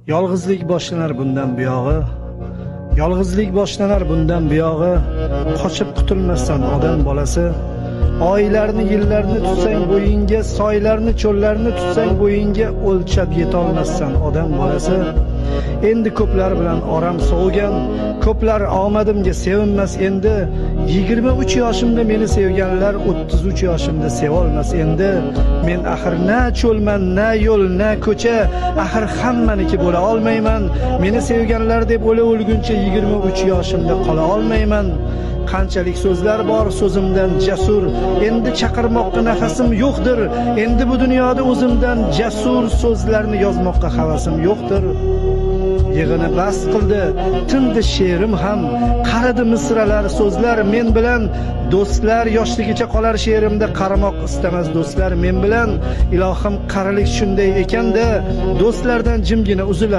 Yolg'izlik boshlanar bundan buyog'i. Yolg'izlik boshlanar bundan buyog'i. Qochib qutulmassan odam bolasi. Oylarni, yillarni tutsang bo'yingga, soylarni, cho'llarni tutsang bo'yingga, o'lchab yetolmassan odam bolasi. Endi ko'plar bilan oram sovigan, ko'plar omadimga sevinmas endi. 23 yoshimda meni sevganlar 33 yoshimda sevolmas endi. Men axir na cho'lman, na yo'l, na ko'cha, axir hammaniki bo'la olmayman. Meni sevganlar deb o'la o'lguncha 23 yoshimda qola olmayman. Qanchalik so'zlar bor so'zimdan jasur, endi chaqirmoqqa nafasim yo'qdir. Endi bu dunyoda o'zimdan jasur so'zlarni yozmoqqa havasim yo'qdir. Yig'ini bas qildi, tindi she'rim ham, qaridi misralar, so'zlar men bilan. Do'stlar yoshligicha qolar she'rimda, qarimoq istamas do'stlar men bilan. Ilohim, qarilik shunday ekanda, do'stlardan jimgina uzilar.